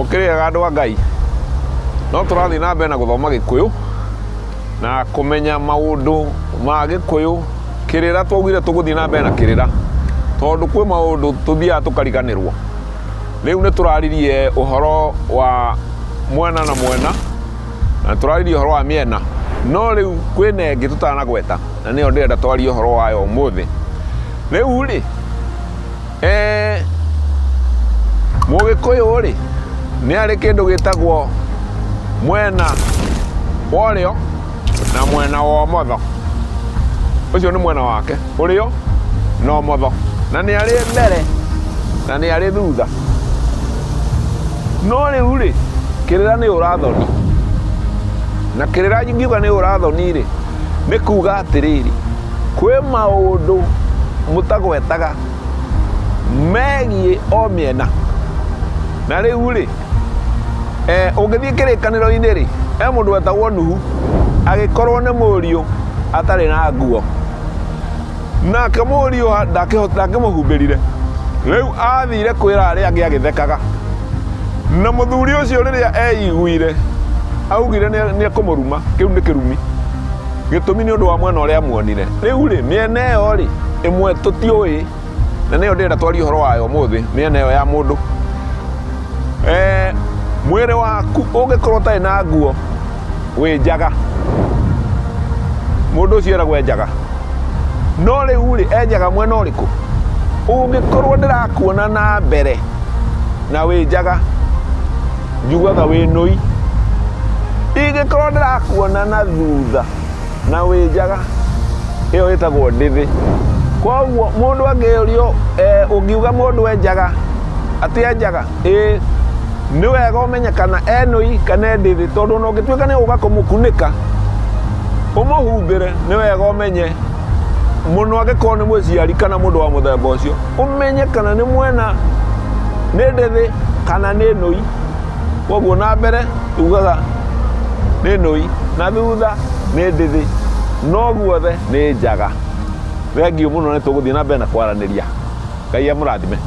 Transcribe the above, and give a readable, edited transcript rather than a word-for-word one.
Mũkĩrĩega andũ a Ngai? No tũrathiĩ na mbere na gũthoma Gĩkũyũ na kũmenya maũndũ ma Gĩkũyũ. Kĩrĩra twaugire tũgũthiĩ na mbere na kĩrĩra tondũ kwĩ maũndũ tũthiaga tũkariganĩrwo. Rĩu nĩ tũraririe ũhoro wa mwena na mwena na tũraririe ũhoro wa mĩena, no rĩu kwĩna ĩngĩ tũtanagweta na nĩyo ndĩrenda twarie ũhoro wayo ũmũthĩ. Rĩu rĩ, Eh, Mũgĩkũyũ rĩ, nĩ arĩ kĩndũ gĩtagwo mwena wa ũrĩo na mwena wa ũmotho. Ũcio nĩ mwena wake, ũrĩo na ũmotho. Na nĩ arĩ mbere na nĩ arĩ thutha. No rĩu rĩ, kĩrĩra nĩ ũrathoni. Na kĩrĩra ngiuga nĩ ũrathoni rĩ, nĩ kuga atĩrĩrĩ, kwĩ maũndũ mũtagwetaga megiĩ o mĩena. Na rĩu rĩ, ũngĩthiĩ kĩrĩkanĩro-inĩ rĩ, he mũndũ wetagwo Nuhu, agĩkorwo nĩ mũriũ atarĩ na nguo. Nake mũriũ ndakĩmũhumbĩrire. Rĩu athire kwĩra arĩa angĩ agĩthekaga. Na mũthuri ũcio rĩrĩa eiguire, augire nĩ ekũmũruma, kĩu nĩ kĩrumi. Gĩtũmi nĩ ũndũ wa mwena ũrĩa amuonire. Rĩu rĩ, mĩena ĩyo rĩ, ĩmwe tũtiũĩ, na nĩyo ndĩrenda twarie ũhoro wayo ũmũthĩ, mĩena ĩyo ya mũndũ. Mwĩrĩ waku ũngĩkorwo ũtarĩ na nguo, wĩ njaga. Mũndũ ũcio eragwo e njaga. No rĩu rĩ, e njaga mwena ũrĩkũ? Ũngĩkorwo ndĩrakuona na mbere na wĩ njaga, njugaga wĩ nũi. Ingĩkorwo ndĩrakuona na thutha na wĩ njaga, ĩyo ĩtagwo ndĩthĩ. Koguo mũndũ angĩũrio ũngiuga mũndũ e njaga, atĩ e njaga, ĩĩ nĩ wega ũmenye kana e nũi kana e ndĩthĩ, tondũ ona ũngĩtuĩka nĩ ũgũka kũmũkunĩka, ũmũhumbĩre, nĩ wega ũmenye mũno angĩkorwo nĩ mũciari kana mũndũ wa mũthemba ũcio, ũmenye kana nĩ mwena nĩ ndĩthĩ kana nĩ nũi. Koguo na mbere tugaga nĩ nũi na thutha nĩ ndĩthĩ, no guothe nĩ njaga. Thengiũ mũno nĩ tũgũthiĩ na mbere na kwaranĩria. Ngai amũrathime.